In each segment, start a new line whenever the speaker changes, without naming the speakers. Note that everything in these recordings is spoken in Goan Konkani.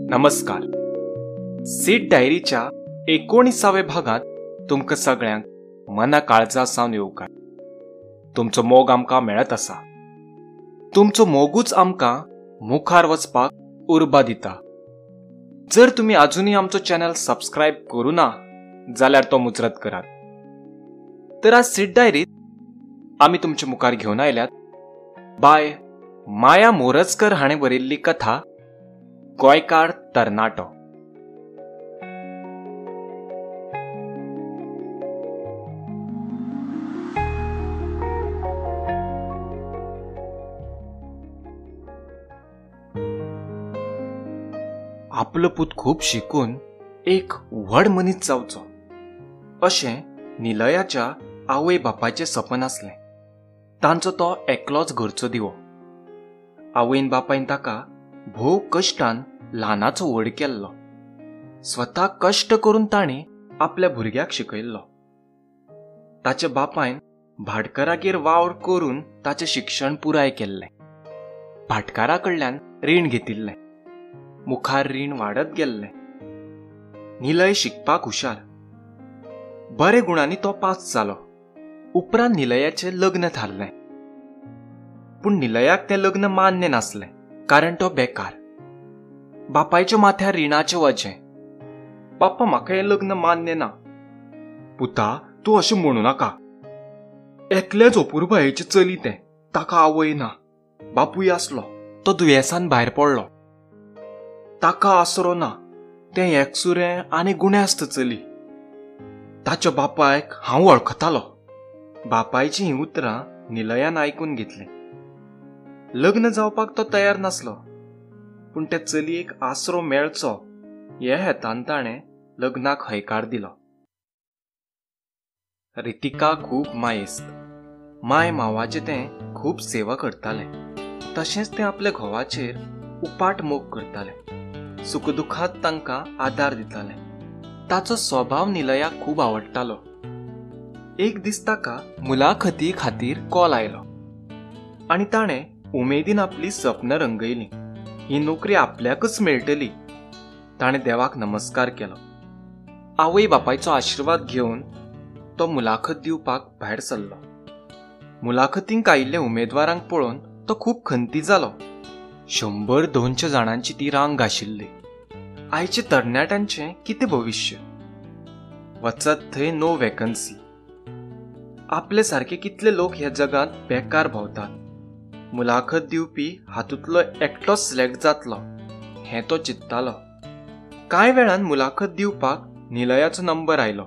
नमस्कार. सीट डायरीच्या 19व्या भागात तुमकां सगळ्यांक मना काळजा सावन येवकार. तुमचो मोग आमकां मेळत आसा. तुमचो मोगूच आमकां मुखार वचपाक उर्बा दिता. जर तुमी अजुनूय आमचो चॅनल सबस्क्रायब करूं ना जाल्यार तो मुजरत करात. तर आज सीट डायरीत आमी तुमचे मुखार घेवन आयल्यात बाय माया मोरजकर हाणें बरयल्ली कथा गोंयकार तरणाटो. आपलो पूत खूब शिकून एक व्हड मनीस जावचो अशें निलयाच्या आवय बापायचें सपन आसलें. तांचो तो एकलोच घरचो दिवो. आवयन बापायन ताका भोव कश्टान ल्हानाचो व्हड केल्लो. स्वता कश्ट करून ताणें आपल्या भुरग्याक शिकयल्लो. ताच्या बापायन भाटकारागेर वावर करून ताचें शिक्षण पुराय केल्लें. भाटकारा कडल्यान रीण घेतिल्लें. मुखार रीण वाडत गेल्लें. निलय शिकपाक हुशार. बरे गुणांनी तो पास जालो. उपरांत निलयाचें लग्न थारलें. पूण निलयाक तें लग्न मान्य नासलें, कारण तो बेकार. बापायच्या माथ्यार रिणाचें वजें. बाप्पा, म्हाका हें लग्न मान्य ना. पुता, तूं अशें म्हणू नाका. एकलेच अपुरबायेचें चली तें. ताका आवय ना, बापूय आसलो, तो दुयेंसान भायर पडलो. ताका आसरो ना. तें एकसुरें आनी गुण्यास्त चली. ताच्या बापायक हांव वळखतालो. बापायचीं हीं उतरां निलयान आयकून घेतलीं. लग्न जावपाक तो तयार नासलो, पूण ते चलयेक आसरो मेळचो हे हेतान ताणें लग्नाक हयकार दिलो. रितिका खूब मायेस्त. माय मावाचें तें खूब सेवा करतालें. तशेंच तें आपल्या घोवाचेर उपाट मोग करतालें. सुखदुखात तांकां आदार दितालें. ताचो स्वभाव निलयाक खूब आवडटालो. एक दीस ताका मुलाखती खातीर कॉल आयलो आनी ताणें उमेदीन आपली सपनां रंगयलीं. ही नोकरी आपल्याकच मेळटली. ताणें देवाक नमस्कार केलो. आवय बापायचो आशिर्वाद घेवन तो मुलाखत दिवपाक भायर सरलो. मुलाखतींक आयिल्ल्या उमेदवारांक पळोवन तो खूब खंती जालो. 100-200 जाणांची ती रांग आशिल्ली. आयचे तरणाट्यांचें कितें भविश्य? वचत थंय नो वेकन्सी. आपले सारके कितले लोक ह्या जगांत बेकार भोंवतात. मुलाखत दिवपी हातूंतलो एकटोच सिलेक्ट जातलो हें तो चिंततालो. कांय वेळान मुलाखत दिवपाक निलयाचो नंबर आयलो.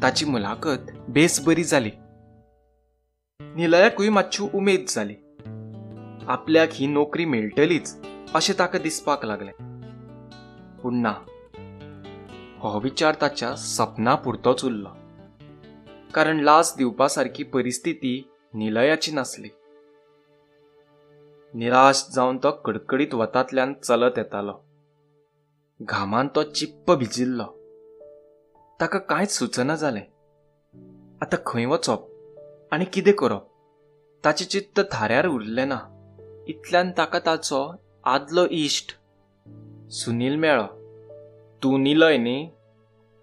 ताची मुलाखत बेस बरी जाली. निलयाकूय मातशी उमेद जाली. आपल्याक ही नोकरी मेळटलीच अशें ताका दिसपाक लागलें. पूण ना, हो विचार ताच्या सपना पुरतोच उरलो. कारण लाच दिवपा सारकी परिस्थिती निलयाची नासली. निराश जावन तो कडकडीत वतांतल्यान चलत येतालो. घामान तो चिप्प भिजिल्लो. ताका कांयच सुचना जालें. आतां खंय वचप आनी कितें करप? ताचें चित्त थाऱ्यार उरलें ना. इतल्यान ताका ताचो आदलो इश्ट सुनील मेळ्ळो. तूं निलय न्ही?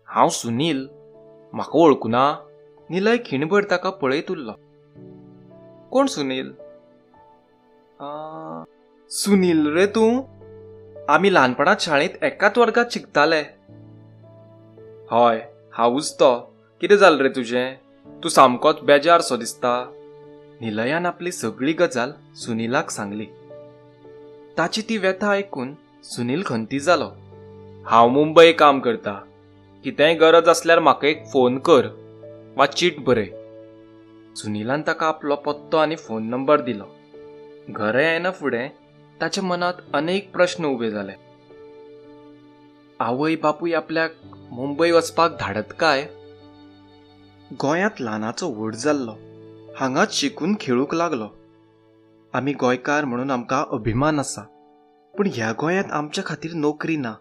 हांव सुनील. म्हाका वळखुना? निलय खिणभर ताका पळयत उरलो. कोण सुनील? सुनील रे तूं? आमी ल्हानपणांत शाळेंत एकाच वर्गात शिकताले. हय, हांवूच तो. कितें जालें रे तुजें? तूं सामकोच बेजार सो दिसता. निलयान आपली सगळी गजाल सुनीलाक सांगली. ताची ती व्यथा आयकून सुनील खंती जालो. हांव मुंबय काम करता. कितेंय गरज आसल्यार म्हाका एक फोन कर वा चीट बरय. सुनीलान ताका आपलो पत्तो आनी फोन नंबर दिलो. घरा येना फुडें ताच्या मनांत अनेक प्रश्न उबे जाले. आवय बापूय आपल्याक मुंबय वचपाक धाडत काय? गोंयांत ल्हानाचो व्हड जाल्लो. हांगाच शिकून खेळूंक लागलो. आमी गोंयकार म्हणून आमकां अभिमान आसा, पूण ह्या गोंयांत आमच्या खातीर नोकरी ना.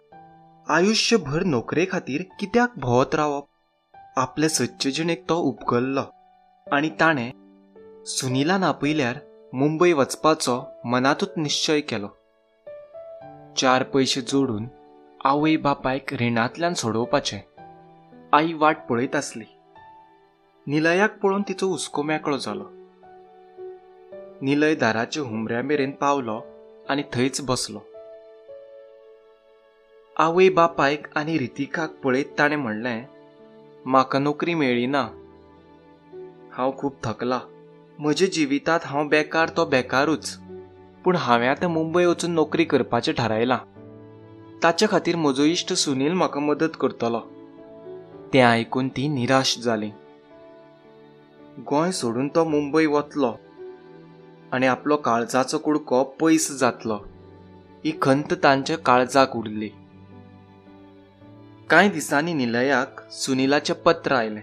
आयुश्यभर नोकरे खातीर कित्याक भोंवत रावप? आपले सदचे जिणेक तो उपकरलो आनी ताणें सुनीलान आपयल्यार मुंबय वचपाचो मनातूच निश्चय केलो. 4 पयशे जोडून आवय बापायक रिणांतल्यान सोडोवपाचें. आई वाट पळयत आसली. निलयाक पळोवन तिचो हुस्को मेकळो जालो. निलय दाराच्या हुमऱ्या मेरेन पावलो आनी थंयच बसलो. आवय बापायक आनी रितिकाक पळयत ताणें म्हणलें, म्हाका नोकरी मेळ्ळी ना, हांव खूब थकला, म्हज्या जिवितांत हांव बेकार तो बेकारूच, पूण हांवें आतां मुंबय वचून नोकरी करपाचें थारायलां. ताचे खातीर म्हजो इश्ट सुनील म्हाका मदत करतलो. तें आयकून ती निराश जाली. गोंय सोडून तो मुंबय वतलो आनी आपलो काळजाचो कुडको पयस जातलो ही खंत तांच्या काळजाक उरली. कांय दिसांनी निलयाक सुनीलाचें पत्र आयलें.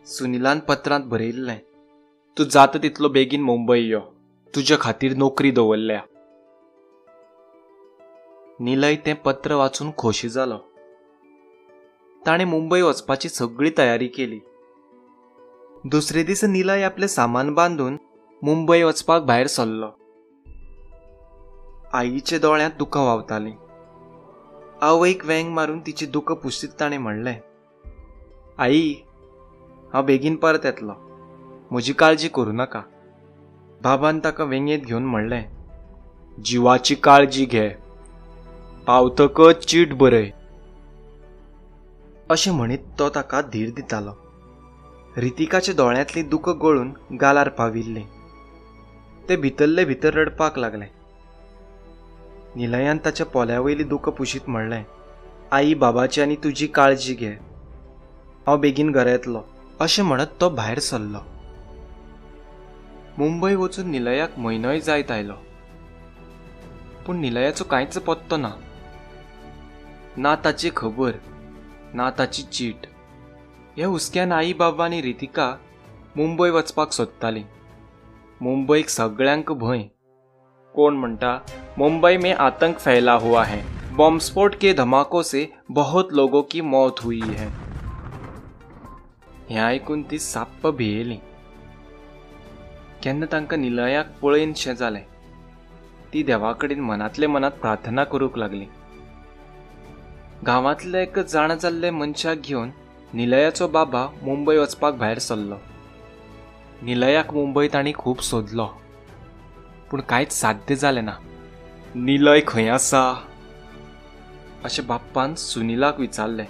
सुनीलान पत्रांत बरयिल्लें, तूं जाता तितलो बेगीन मुंबय यो, तुज्या खातीर नोकरी दवरल्या. निलय तें पत्र वाचून खोशी जालो. ताणें मुंबय वचपाची सगळी तयारी केली. दुसरे दीस निलय आपलें सामान बांदून मुंबय वचपाक भायर सरलो. आईच्या दोळ्यांत दुकां व्हांवतालीं. आवयक वेंग मारून तिची दुकां पुशीत ताणें म्हणलें, आई, हांव बेगीन परत येतलो, म्हजी काळजी करूं नाका. बाबान ताका वेंगेंत घेवन म्हणलें, जिवाची काळजी घे, पावतकच चीट बरय. अशें म्हणीत तो ताका धीर दितालो. रितिकाच्या दोळ्यांतलीं दुकां गळून गालार पाविल्लीं. तें भितरले भितर रडपाक लागलें. निलयान ताच्या पोल्या वयली दुकां पुशीत म्हणलें, आई बाबाची आनी तुजी काळजी घे, हांव बेगीन घरा येतलो. अशें म्हणत तो भायर सरलो. मुंबय वचून निलयाक म्हयनोय जायत आयलो, पूण निलयाचो कांयच पत्तो ना. ना ताची खबर, ना ताची चीट. ह्या हुस्क्यान आई बाबा आनी रितिका मुंबय वचपाक सोदतालीं. मुंबयक सगळ्यांक भंय. कोण म्हणटा, मुंबई में आतंक फैला हुआ है, बॉम्बस्फोट के धमाकों से बहुत लोगों की मौत हुई है. हें आयकून ती साप्प भियेली. केन्ना तांकां निलयाक पळयनशें जालें. ती देवा कडेन मनांतले मनांत प्रार्थना करूंक लागली. गांवांतल्या एक जाणा जाल्ले मनशाक घेवन निलयाचो बाबा मुंबय वचपाक भायर सरलो. निलयाक मुंबय तांणी खूब सोदलो, पूण कांयच साध्य जालें ना. निलय खंय आसा अशें बाप्पान सुनीलाक विचारलें.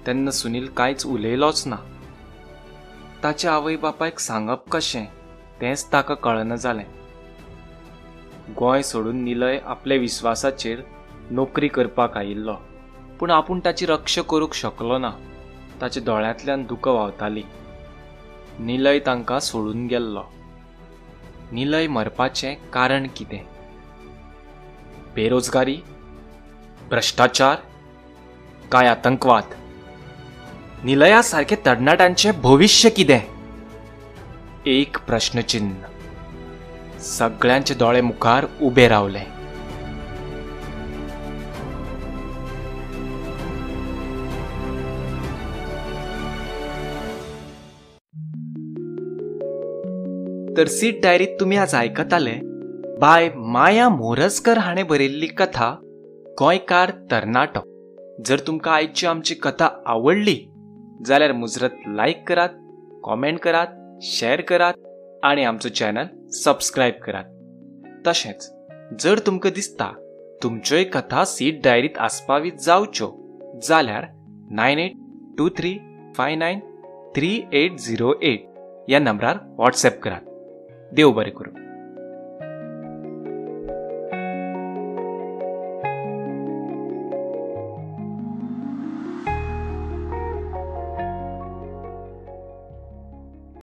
तेन्ना सुनील कांयच उलयलोच ना. ताच्या आवय बापायक सांगप कशें तेंच ताका कळना जालें. गोंय सोडून निलय आपल्या विस्वासाचेर नोकरी करपाक आयिल्लो, पूण आपूण ताची रक्षा करूंक शकलो ना. ताच्या दोळ्यांतल्यान दुकां व्हांवतालीं. निलय तांकां सोडून गेल्लो. निलय मरपाचें कारण कितें? बेरोजगारी, भ्रश्टाचार काय आतंकवाद? निलया सारके तरणाट्यांचें भविश्य कितें? एक प्रश्नचिन्ह. सगळ्यांचे दोळे मुखार उबे रावले. तर सीट डायरीत तुमी आज आयकताले बाय माया मोरजकर हाणें बरयल्ली कथा गोंयकार तरणाटो. जर तुमकां आयची आमची कथा आवडली जाल्यार मुजरत लायक करात, कॉमेंट करात, शेअर करात आनी आमचो चॅनल सबस्क्रायब करात. तशेंच जर तुमकां दिसता तुमच्योय कथा सीट डायरीत आस्पावीत जावच्यो जाल्यार 9823 59 3808 ह्या नंबरार व्हॉट्सएप करात. देव बरें करूं.